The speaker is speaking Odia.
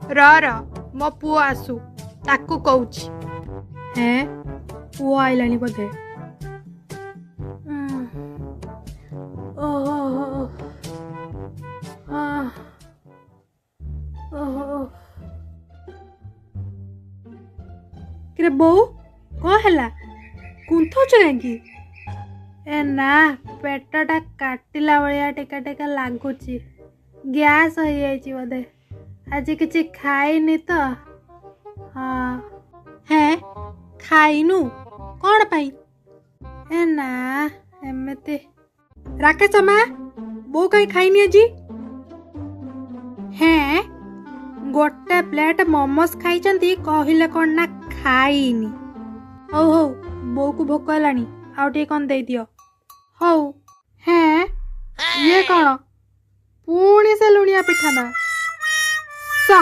ର ର, ମୋ ପୁଅ ଆସୁ, ତାକୁ କହୁଛି। ହେଁ, ପୁଅ ଆଇଲାଣି ବୋଧେ। ଓହୋ, ହଁ, ଓହୋ। କିରେ ବୋଉ, କ'ଣ ହେଲା? କୁନ୍ଥଉଛୁ କାହିଁକି? ଏ ନା, ପେଟଟା କାଟିଲା ଭଳିଆ ଟିକେ ଟିକେ ଲାଗୁଛି। ଗ୍ୟାସ୍ ହେଇଯାଇଛି ବୋଧେ, ଆଜି କିଛି ଖାଇନି ତ। ହଁ। ହେଁ, ଖାଇନୁ କ'ଣ ପାଇଁ? ଏ ନା, ଏମିତି। ରାକେଶ ମା, ବୋଉ କାହିଁ ଖାଇନି ଆଜି? ହେଁ, ଗୋଟେ ପ୍ଲେଟ୍ ମୋମୋସ୍ ଖାଇଛନ୍ତି, କହିଲେ କ'ଣ ନା ଖାଇନି। ହଉ ହଉ, ବୋଉକୁ ଭୋକ ହେଲାଣି, ଆଉ ଟିକେ କ'ଣ ଦେଇଦିଅ। ହଉ। ହେଁ, ଇଏ କ'ଣ ପୁଣି ସେ ଲୁଣିଆ ପିଠା? ନା।